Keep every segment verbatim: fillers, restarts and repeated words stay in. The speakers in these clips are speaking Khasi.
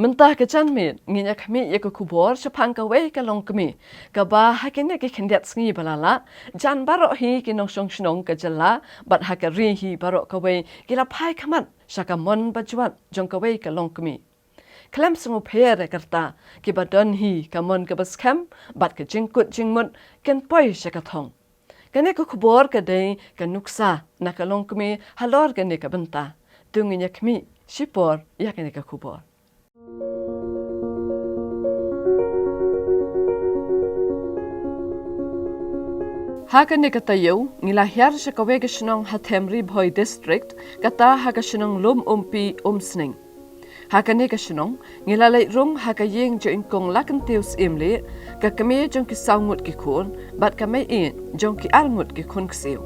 Mynta ka janmiet ngin ïa khmih ïa ka khubor shaphang kawei ka longkmie kaba ha kine ki khyndiat sngi ba la lah, jan baroh hi ki nongshong shnong ka jylla bad ha ka ri hi baroh kawei ki la phai khmat sha ka mon ba jwat jong kawei ka longkmie. Khlem sngewpher ïa kata, kiba don hi ka mon kaba skhem bad ka jingkut jingmut kin poi sha ka thong. Kane ka khubor ka dei ka nuksa na ka longkmie halor kane ka bynta. To ngin ïa khmih shipor ïa kane ka khubor. Ha kane ka taïew ngi la hiar sha kawei ka shnong ha them Ri Bhoi District, kata ha ka shnong Lum Umpi Umsning. Ha kane ka shnong ngi la leit rung ha ka ïing jong i Kong Lakyntiew Syiemlieh, ka kmie jong ki saw ngut ki khun bad ka mei ïeit jong ki ar ngut ki khun ksiew.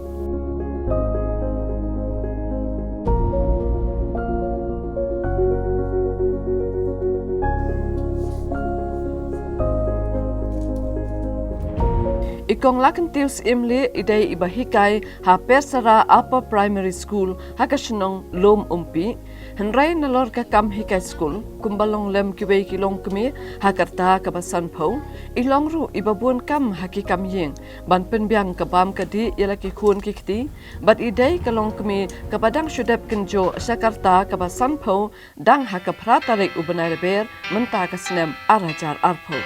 I Kong Lakyntiew Syiemlieh i dei iba hikai ha Persara Upper Primary School ha ka shnong Lum Umpi. Hynrei nalor ka kam hikai skul, kumba long lem kiwei ki longkmie ha ka rta kaba sanphew, i long ruh iba bun kam ha ki kam ïing ban pynbiang ka bam ka dih ïa la ki khun ki kti, bad i dei ka longkmie kaba dang shu dep kynjoh sha ka rta kaba sanphew dang ha ka phra tarik u bnai Rber mynta ka snem ar hajar arphew.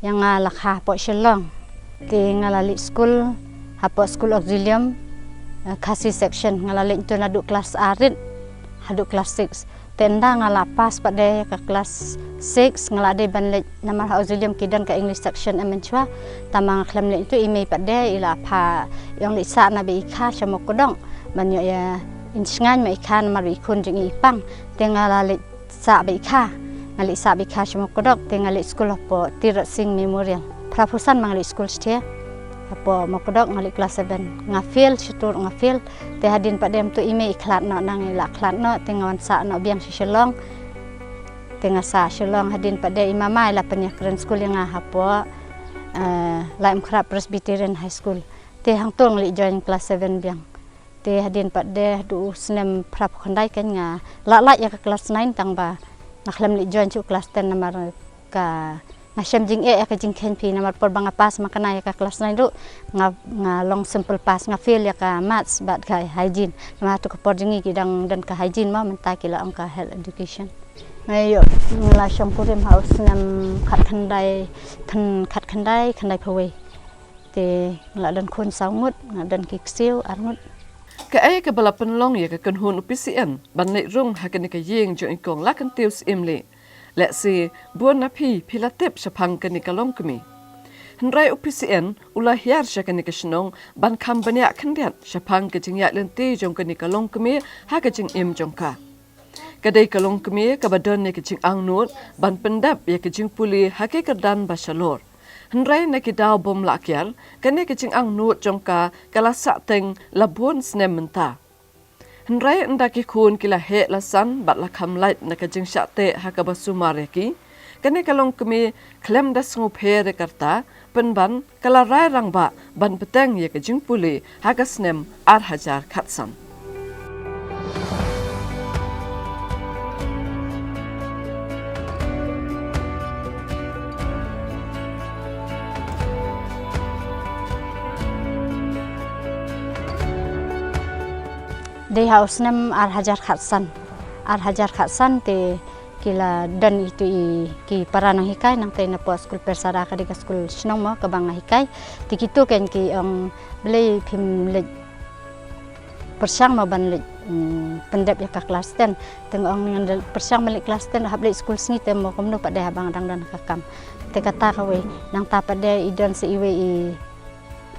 Ïa nga la kha hapoh Shillong. Te nga la leit skul hapoh skul Auxilium, eh, Khasi section. Nga la leit tu naduh klas arit haduh klas six. Te ynda nga la pass pat de ka klas six, nga la dei ban leit namar ha Auxilium ki don ka English section em mynshwa. Tangba nga khlem leit tu, i mei pat de i la pha, i ong leit sah na Bad i Kha sha Mawkdok ban ïoh ïa, in sngewbha ma i Kha namar ba i khun jong i i pang. Te nga la leit sah Bad i Kha. Nga leit sah Bad i Kha sha Mawkdok, te nga leit skul hapoh Tirot Sing Memorial. Phra phew san ma nga leit skul shatei. Hapoh Mawkdok nga leit klas seven. Nga fail, shuh shuh nga fail. Te hadien pat de mynta i mei i khlad noh, nang i la khlad noh, te nga wan sah noh biang sha Shillong. Te nga sah Shillong, hadien pat de i mama i la pynïakren skul ïa nga hapoh, eh, Laitumkhrah Presbyterian High School. Te hangto nga leit join klas seven biang. Te hadien pat de haduh u snem phra phew khyndai kan nga la lait ïa ka klas nine, tangba nga khlem leit join shuh klas ten namar ka, nga shem jingeh ïa ka jingkheiñ phi, namar por ba nga pass ma kane ïa ka klas nine ruh nga, nga long simple pass, nga fail ïa ka maths bad ka hygiene. Namar tu ka por jong ngi ki dang don ka hygiene mo, mynta ki la ong ka health education. Nga ïoh, nga la shongkurim ha u snem khatkhyndai, khyn-, khatkhyndai, khyndai phew wei. Te nga la don khun saw ngut, nga don ki ksiew ar ngut. Kaei kaba la pynlong ïa ka kynhun u P C N ban leit rung ha kane ka ïing jong i Kong Lakyntiew Syiemlieh? Lehse bun na phi phi la tip shaphang kane ka longkmie. Hynrei u P C N u la hiar sha kane ka shnong ban kham bniah khyndiat shaphang ka jingïaid lynti jong kane ka longkmie ha ka jingim jong ka. Ka dei ka longkmie kaba don ïa ka jingangnud ban pyndep ïa ka jingpule ha ki kyrdan ba shalor. Hynrei na ki daw bym lah kiar, kane ka jingangnud jong ka ka la sah teng la bun snem mynta. Hynrei ynda ki khun ki la heh la san bad la kham lait na ka jingshah teh ha kaba sumar ïa ki, kane ka longkmie khlem da sngewpher ïa ka rta, pynban ka la rai rangbah ban bteng ïa ka jingpule ha ka snem ar hajar khatsan. Dei ha u snem ar hajar khatsan. Ar hajar khatsan te ki la don itu i ki para nonghikai, nangta na poh skul Persara ka dei ka skul shnong mo kaba nga hikai. Te kitu ken ki ong, balei phim leit pyrshang mo ban leit, mm, pyndep ïa ka klas ten. Te nga ong ngan leit pyrshang ban leit klas ten, hap leit skul sngi te mo kumno pat de haba nga dang don ka kam. Te kata kawei, nangta pat de i don sa iwei i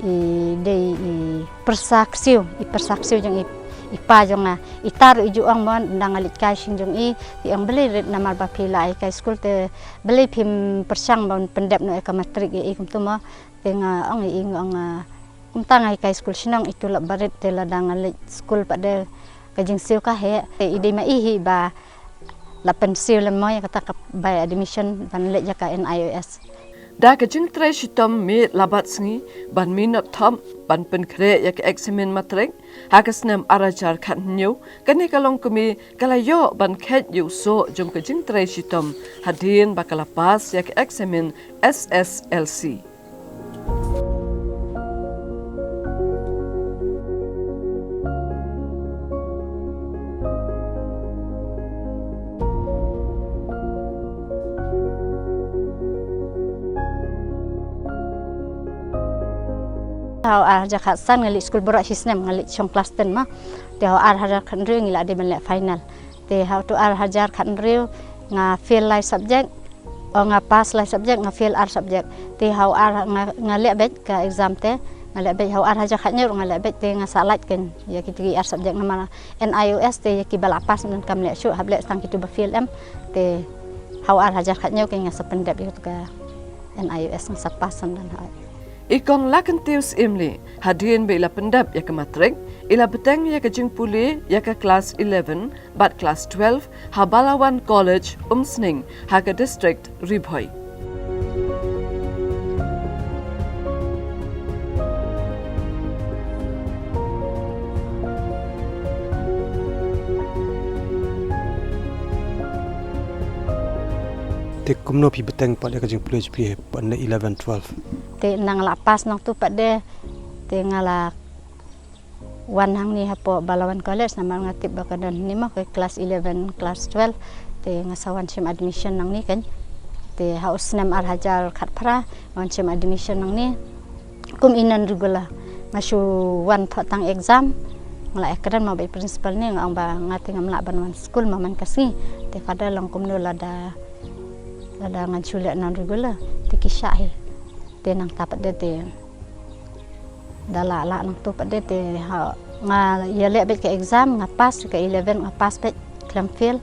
i dei i pyrsa ksiew, i pyrsa ksiew jong i, i pa jong nga. I tar i ju ong mo, ynda nga leit kai shin jong i, i ong balei rit namar ba phi la ai kai skul te balei phim pyrshang ban pyndep noh ïa ka matrik ïa i kumtu mo. Te nga ong ïa i nga ong, ah, kumta nga hikai skul shnong, itu la barit te lada nga leit skul pat de Ka jingsiew ka heh, te i dei ma i hi ba la pynsiew lem mo ïa kata ka bai admission ban leit ïa ka N I O S. Da ka jingtrei shitom miet la bat sngi ban minot thop ban pynkhreh ïa ka eksamin matrik ha ka snem ar hajar khathynñiew, kane ka longkmie ka la ïoh ban kheit ïa u soh jong ka jingtrei shitom hadien ba ka la pass ïa ka eksamin S S L C. Ha u ar hajar khatsan nga leit skul baroh shi snem, nga leit shong klas ten ma. Te ha u ar hajar khathynriew ngi la dei ban leh final. Te ha utu ar hajar khathynriew nga fail lai subject. O, nga pass lai subject, nga fail ar subject. Te ha u ar nga, nga leh beit ka exam te, nga leh beit ha u ar hajar khathynñiew nga leh beit, te nga sa lait kein ïa kito ki ar subject namar N I O S te ïa kiba la pass mynta kam leh shuh, hap leh tang kito ba fail em. Te ha u ar hajar khathynñiew kein nga sa pyndep ïa kito ka N I O S, nga sa pass ynda ha. I Kong Lakhyntiew Syiemlieh, hadien ba i la pyndep ïa ka matrik, i la bteng ïa ka jingpule ïa ka klas eleven bad klas twelve ha Balawan College, Umsning, ha ka district Ri Bhoi. Te kumno phi bteng pat ïa ka jingpule jong phi pat na eleven twelve? Te nga la pass nangtu pat de, te nga la wan hangne hapoh Balawan College namar nga tip ba ka don hangne mo ka klas eleven, klas twelve. Te nga sa wan shim admission nangne kein. Te ha u snem ar hajar khatphra nga wan shim admission nangne kum i non regular. Nga shu wan thoh tang exam. Nga la ïakren mo bad i principal ne, nga ong ba nga te ngam lah ban wan skul mo man ka sngi. Te father, long kumno lada, lada ngan shu leh non regular? Te ki shah hi. Te nangta pat de te da la lah nangtu pat de te ha nga ïaleh beit ka exam, nga pass, ka eleven nga pass beit, khlem fail.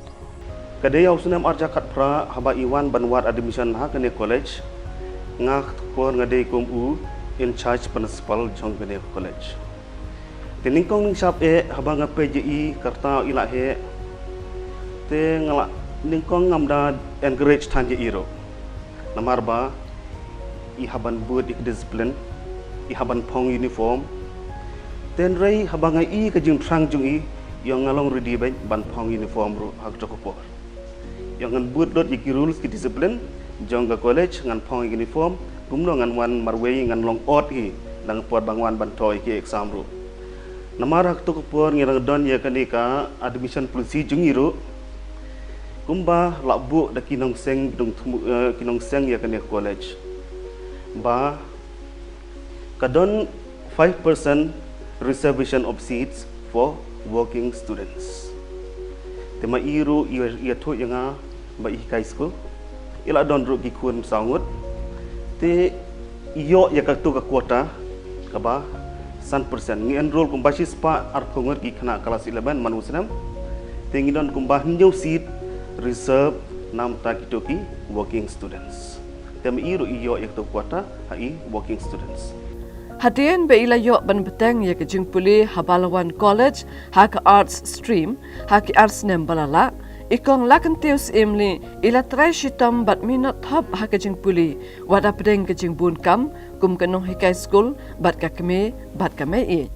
Ka dei ha u snem ar hajar khatphra haba i wan ban wad admission ha kane college. Nga ha katu ka por nga dei kum u in charge principal jong kane college. Te nyngkong nyngshap eh haba nga peit ïa i ka rta i la heh, te nga la, nyngkong ngam da encourage than ïa i ruh. Namar ba i hap ban bud ïa ka discipline, i hap ban phong uniform. Te hynrei haba nga ïohi ka jingthrang jong i, ïa nga long ready beit ban phong uniform ruh ha katu ka por. Ïa ngan bud lut ïa ki rules, ki discipline jong ka college, ngan phong ïa ka uniform, kumno ngan wan marwei ngan long ot hi, la nga por ba nga wan ban thoh ïa ki exam ruh. Namar ha katu ka por ngi dang don ïa kane ka admission policy jong ngi ruh. Kumba la buh da ki nongseng, ki nongthmu-, eh, ki nongseng ïa kane ka college, ba ka don five percent reservation of seats for working students. Te ma i ruh i, i ïathuh ïa nga ba i hikai skul, i la don ruh ki khun saw ngut. Te i ïoh ïa katu ka quota kaba san percent. Ngi enroll kumba shispah arphew ngut ki khynnah klas eleven man u snem. Te ngi don kumba hynñiew seat reserve namar kito ki working students. Te ma i ruh i ïoh ïa katu ka quota ha i working students. Hadien ba i la ïoh ban bteng ïa ka jingpule ha Balawan College ha ka Arts Stream ha ki ar snem ba la lah, i Kong Lakhyntiew Syiemlieh i la trei shitom bad minot thop ha ka jingpule, wat hapdeng ka jingbun kam kum ka nonghikai skul bad ka kmie bad ka meiieit.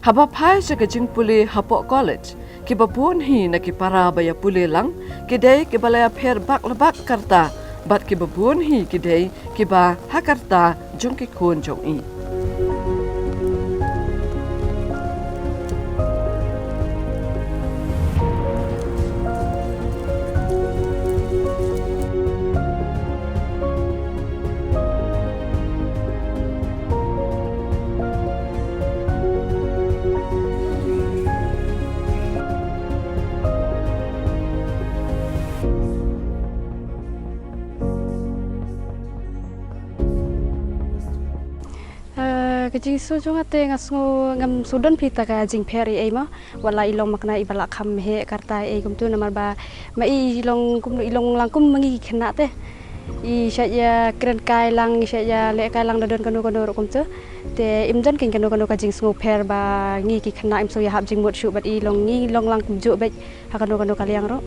Haba phai sha ka jingpule hapoh college, kiba bun hi na ki para ba ïapule lang ki dei kiba la ïapher bak la bak ka rta, bad kiba bun hi ki dei kiba ha ka rta jong ki khun jong i. Eh, ka jingsngew jong nga te nga sngew ngam sngewdon phi ta ka jingpher ei ei mo. Wat la i long ma khynnah iba la kham heh ka rta ei kumtu namar ba ma i long kum, i long lang kum ma ngi ki khynnah te. I shait ïa kren kai lang, i shait ïa leh kai lang da don kano kano ruh kumtu. Te im don kein kano kano ka jingsngewpher ba ngi ki khynnah im sngew ïahap jingmut shuh bad i long ngi long lang kumjuh bad ha kano kano ka liang ruh.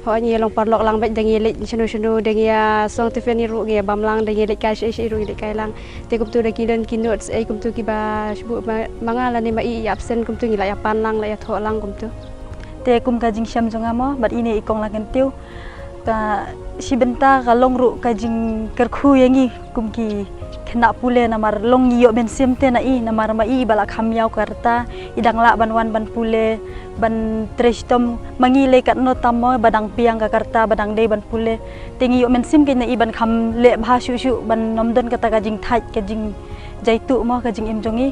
Ho ngi long paralok lang bad da ngi leit shano shano da ngi ïa song tiffin ruh ngi ïa bam lang da ngi leit kai shai shai ruh ngi leit kai lang. Te kumtu da ki don ki notes ei kumtu kiba shbu ma nga lane ma i absent kumtu ngi la ïa pan lang la ïa thoh lang kumtu. Te kum ka jingshem jong nga mo bad ine i kong la kyntiu ka shi bynta ka long ruh ka jingkyrkhu ïa ngi kum ki khynnah pule namar long ngi ïoh mynsiem te na i namar ma i ba la kham ïaw ka rta i dang lah ban wan ban pule ban trei shitom ma ngi lei katno tam mo ba dang piang ka rta ba dang dei ban pule te ngi ïoh mynsiem kein na i ban kham leh bha shuh shuh ban nym don kata ka jingthait ka jingjaituh mo ka jingim jong i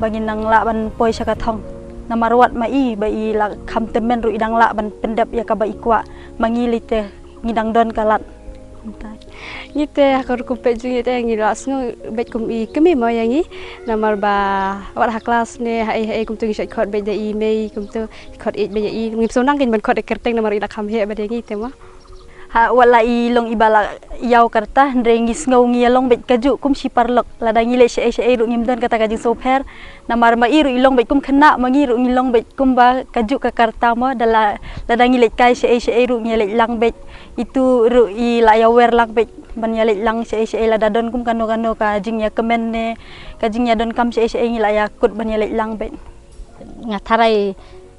ba ngin nang lah ban poi sha ka thong namar wat ma i ba i la kham tymmen ruh i dang lah ban pyndep ïa kaba i kwah ma ngi lei te ngi dang don ka lad. Ngi te ha ka rukom peit jong ngi te ngi la sngew beit kum i kmie mo ïa ngi namar ba wat ha klas ne ha ei ha ei kumtu ngi shait khot beit da i mei kumtu khot eit beit ïa i ngi psonang kein ban khot eit kyrteng namar i la kham heh bad ïa ngi te mo. Ha wat la i long i ba la ïaw ka rta hynrei ngi sngew ngi ïa long beit kajuh kum shi paralok lada ngi leit sha ei sha ei ruh ngim don kata ka jingsngewpher namar ma i ruh i long beit kum khynnah ma ngi ruh ngi long beit kumba kajuh ka rta mo da la lada ngi leit kai sha ei sha ei ruh ngi leit lang beit itu ruh i la ïa wer lang beit ban ïa leit lang sha ei sha ei lada don kum kano kano ka jingïakmen ne ka jingïadonkam sha ei sha ei ngi la ïa kut ban ïa leit lang beit. Nga tharai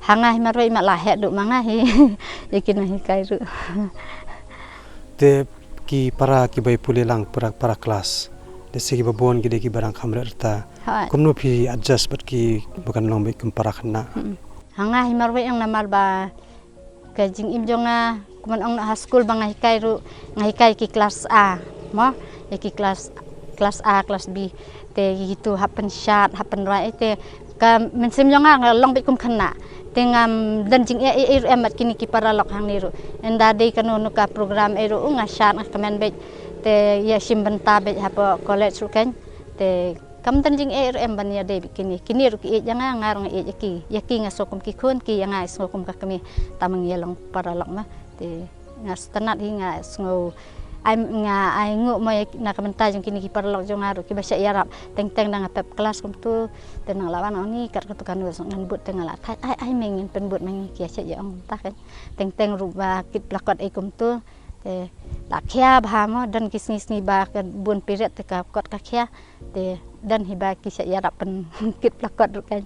ha nga hi marwei ma la heh duh ma nga hi ïa kino hikai ruh. Te ki para kiba i pule lang para para klas de se kiba bun ki de kiba dang kham ret rta. Kumno phi adjust bad ki ba kan long bad kum para khynnah. Ha nga hi marwei ong namar ba ka jingim jong nga kumno ong na ha skul ba nga hikai ruh nga hikai ki klas A mo ïa ki klas klas A klas B te ki tu hap pynshad hap pynrwai te ka mynsiem jong nga nga long bad kum khynnah te ngam don jingeh ei ei ruh em bad kine ki paralok hangne ruh ynda dei kano kano ka program ei ruh nga shad nga kmen bad te ïa shim bynta bad hapoh college ruh kein te kam don jingeh ruh em ban ïa dei bad kine kine ruh ki ïeit ïa nga nga ruh nga ïeit ïa ki ïa ki nga sngew kum ki khun ki ïa nga sngew kum ka kmie tang ma ngi ïa long paralok ma te nga sngewtynnat hi nga sngew ai nga ai nguh mo na ka bynta jong kine ki paralok jong nga ruh kiba shah ïarap teng teng da nga pep klas kumtu te nang la wan oni kat katu kanu ngan bud te nga la thait ai ai meng ngin pynbud ma ngi ki ïa shah ïa ong ta kan teng teng ruh ba kit plakot ei kumtu te la khia bha mo don ki sngi sngi ba ka bun piret te ka kot ka khia te don hi ba ki shah ïarap pynkit plakot ruh kan.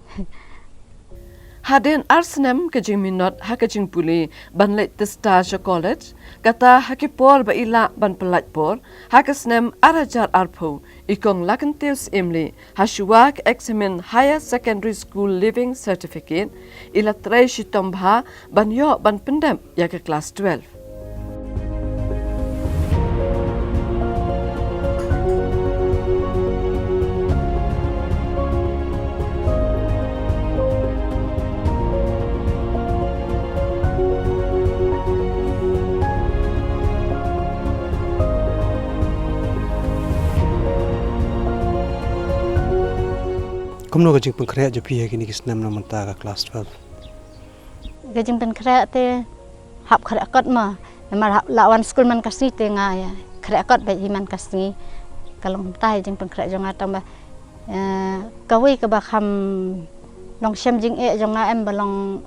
Hadien ar snem ka jingminot ha ka jingpule ban leit testa sha college kata ha ki por ba i lah ban pyllait por ha ka snem ar hajar arphew i kong Lakentiew Syiemlieh ha shuwa ka eksamin Higher Secondary School Leaving Certificate i la trei shitom bha ban ïoh ban pyndep ïa ka klas twelve. Kumno ka jingpynkhreh jong phi ha kine ki snem na mynta ka klas twelve? Ka jingpynkhreh te hap khreh kot ma namar hap la wan skul man ka sngi te nga ïa khreh kot bad hi man ka sngi ka long kumta hi jingpynkhreh jong nga tang ba kawei kaba kham long shem jingeh jong nga em ba long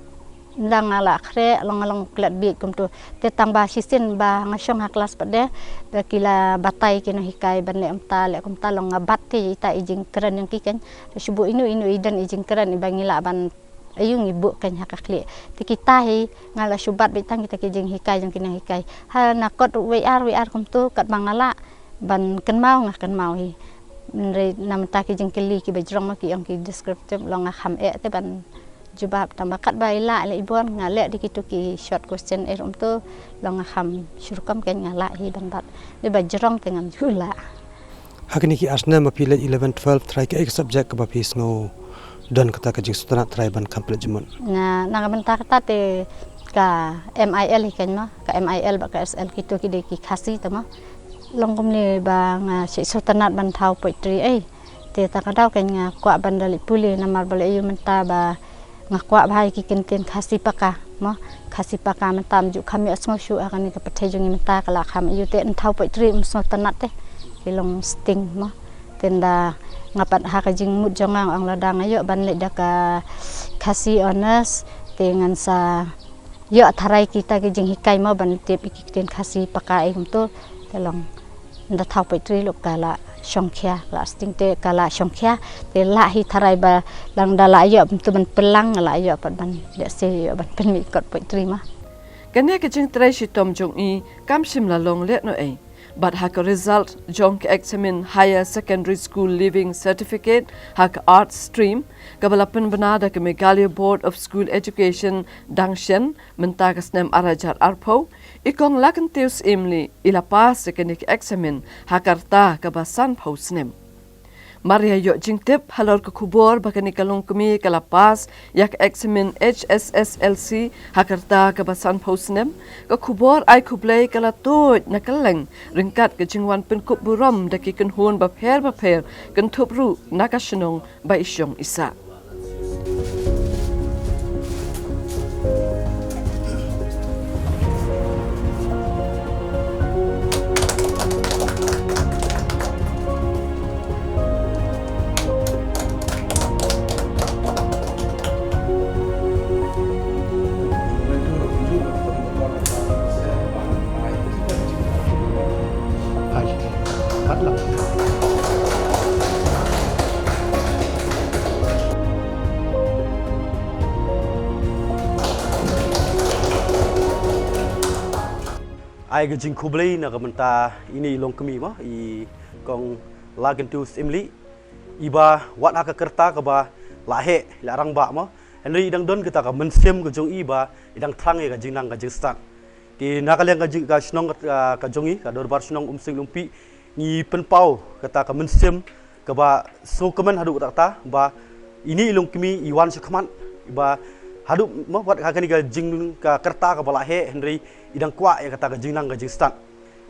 nda nga la khreh long nga long klet bieit kumtu te tang ba shisien ba nga shong ha klas pat de ba ki la batai kino hikai ban leh kumta leh kumta long nga bat te ita i jingkren jong ki kan shubu inu inu i dan i jingkren i ba ngi la ban ayu ngi buh kan ha ka khlieh te kita hi nga la shu bat beit tang kita ki jinghikai jong kino hikai ha na kot wei ar wei ar kumtu kat ba nga la ban kynmaw nga kynmaw hi. Hynrei na mynta ki jingkylli kiba jrong ma ki ong ki descriptive long nga kham eh te ban jubab tang ba kat ba i la le i bon nga leh di kitu ki short question eh rum tu long nga kham shu rukom kan nga la hi ban bat di ba jrong te ngam ju la. Ha kine ki ar snem ba phi leit eleven twelve trai ka ek subject kaba phi sngew don kata ka jingsngewtynnat trai ban kham pynlait jingmut? Na na ka bynta kata te ka M I L hi kan ma ka M I L ba ka S L kitu ki dei ki Khasi te ma long kumne ba nga sngewtynnat ban thaw poetry ei te ta ka daw kan nga kwah ban da leit pule namar ba leh yu mynta ba Nga kwah bha ïa ki kyntien Khasi paka mo. Khasi paka mynta mynjur kham ïohsngew shuh ha kane ka pyrthei jong ngi mynta ka la kham ïoh te, thaw poetry ym sngewtynnat te. Ki long sting mo. Te nda nga pat ha ka jingmut jong nga, nga ong lada nga ïoh ban leh da ka Khasi honours te ngan sa ïoh tharai kita ki jinghikai mo ban tip ïa ki kyntien Khasi paka ei kumto. Te long nda thaw poetry lok ka la shongkhia, la sting te ka la shongkhia. Te la hi tharai ba lada la ïoh kumto ban pynlang, la ïoh pat ban lehse ïoh ban pynmih kot poetry ma. Kane ka jingtrei shitom jong i kam shym la long lehnohei. Bad ha ka result jong ka eksamin Higher Secondary School Leaving Certificate ha ka Arts Stream, kaba la pynbna da ka Meghalaya Board of School Education dang shen mynta ka snem ar hajar arphew, i kong Lakyntiew Syiemlieh i la pass ïa kane ka eksamin ha ka rta kaba sanphew snem. Mar ïa ïoh jingtip halor ka khubor ba kane ka longkmie ka la pass ïa ka eksamin H S S L C ha ka rta kaba sanphew snem, ka khubor ai khublei ka la tuid na kylleng ryngkat ka jingwan pynkup burom da ki kynhun bapher bapher, kynthup ruh na ka shnong ba i shong i sah. Ai ka jingkhublei na ka bynta ine i longkmie mo, i kong Lakyntiew Syiemlieh, iba wat ha ka rta kaba la heh, la rangbah mo. Hynrei i dang don kata ka mynsiem ka jong i ba i dang thrang ïa ka jingnang ka jingstad. Te na ka liang ka jing, ka shnong ka, ka jong i, ka dorbar shnong Umsning Lumpieh, ngi pynpaw kata ka mynsiem kaba sngewkmen haduh katta katta ba ine i longkmie i wan shakhmat, ba haduh mo wat ha kane ka jing, ka rta kaba la heh, hynrei i dang kwah ïa kata ka jingnang ka jingstad.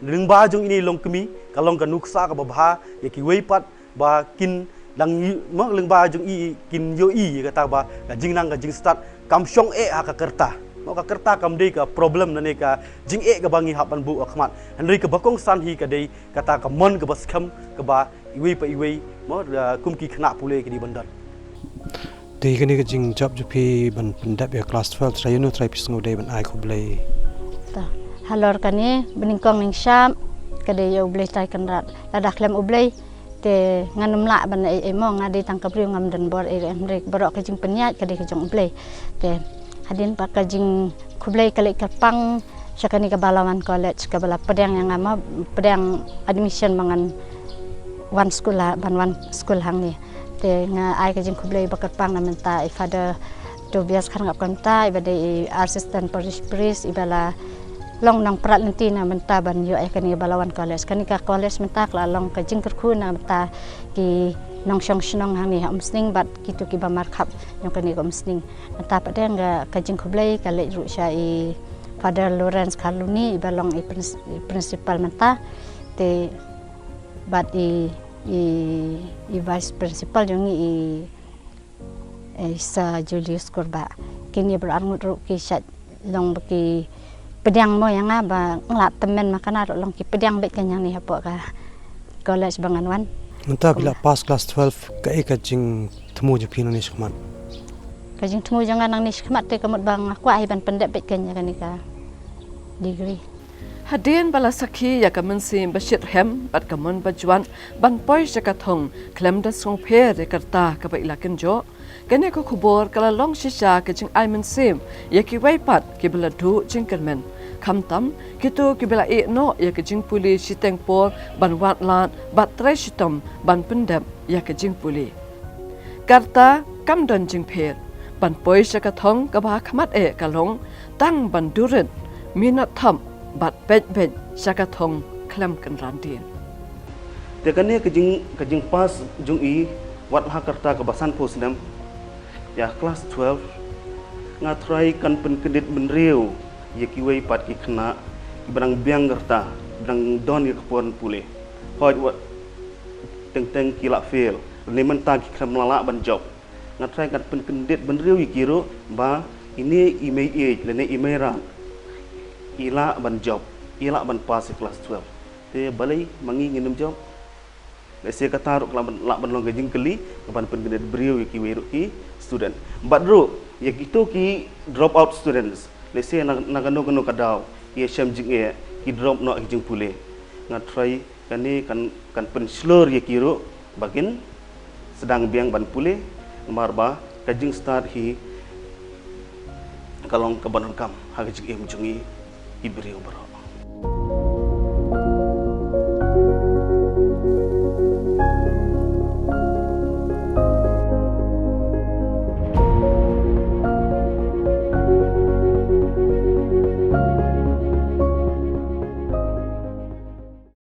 Lyngba jong ine i longkmie ka long ka nuksa kaba bha ïa kiwei pat ba kin dang ï-, mo lyngba jong i kin ïohi ïa kata ba ka jingnang ka jingstad kam shong eh ha ka rta. Mo ka rta kam dei ka problem lane ka jingeh kaba ngi hap ban buh ha khmat. Hynrei kaba kongsan hi ka dei kata ka mon kaba skhem kaba iwei pa iwei mo, ah, kum ki khynnah pule ki dei ban don. Te kane ka jingjop jong phi ban pyndep ïa class twelve, trai ïano trai phi sngew dei ban ai khublei? Ta, halor kane ba nyngkong nyngshap ka dei ïa U Blei Trai Kynrad. Lada khlem U Blei te ngan ym lah ban ai, ai mo, nga dei tang ka briew, ngam don bor ei, hynrei baroh ka jingpynïaid ka dei ka jong U Blei. Te hadien ba ka jingkhublei ka leit kyrpang sha kane ka Balawan College kaba la pdiang ïa nga mo, pdiang admission ba ngan wan skul ha, ban wan skul hangne. Te nga ai ka jingkhublei ba kyrpang na mynta i Father Tobias Kharngap Kynta, iba dei i Assistant Parish Priest, iba la long nongprat lynti na mynta ban ïoh ïa kane ka Balawan College. Kane ka college mynta ka la long ka jingkyrkhu na mynta ki nongshong shnong hangne ha Umsning bad kito kiba markhap jong kane ka Umsning. Mynta pat dang ka, ka jingkhublei ka leit ruh sha i Father Lawrence Kharluni, iba long i prin-, i principal mynta. Te bad i, i, i vice principal jong ngi i, i Sir Julius Kurbah. Kine baroh arngut ruh ki shait long ba ki pdiang mo ïa nga ba nga la tymmen ma kane ruh long ki pdiang beit ka ïa nga ne hapoh ka college ba ngan wan. Mynta phi la pass class twelve, kaei ka jingthmu jong phi nangne shakhmat? Ka jingthmu jong nga nangne shakhmat te ka mut ba nga kwah hi ban pyndep beit ka ïa kane ka degree. Hadien ba la sakhi ïa ka mynsiem ba shitrhem bad ka mon ba jwat ban poi sha ka thong khlem da sngewpher ïa ka rta kaba i la kynjoh, kane ka khubor ka la long shisha ka jingai mynsiem ïa kiwei pat kiba la duh jingkyrmen, khamtam kito kiba la ïeh noh ïa ka jingpule shiteng por ban wad lad bad trei shitom ban pyndep ïa ka jingpule. Ka rta kam don jingpher, ban poi sha ka thong kaba ha khmat eh ka long tang ban durit, minot thop bad peit beit sha ka thong khlem kynran dien. Te kane ka jing, ka jingpass jong i wat ha ka rta kaba sanphew snem ïa class twelve, nga trai kan pynkyndit bynriew ïa kiwei pat ki khynnah kiba dang biang ka rta, dang don ïa ka por pule. Hooid wat teng teng ki la fail, ne mynta ki khlem lah ban jop. Nga try ngan pynkyndit bynriew ïa ki ruh ba ine i mei ïeit lane i mei rat i lah ban jop, i lah ban pass ïa klas twelve. Te balei ma ngi ngin ym jop? Lehse kata ruh ka lah ban, lah ban long ka jingkylli ka ban pynkyndit briew ïa kiwei ruh ki student. Bad ruh ïa kito ki drop out students, lehse na, na kano kano ka daw ïa shem jingeh ki drop noh ki jingpule. Nga try kane kan, kan pynshlur ïa ki ruh ba kin sdang biang ban pule, namar ba ka jingstad hi ka long ka ban donkam ha ka jingim jong ngi ki briew baroh.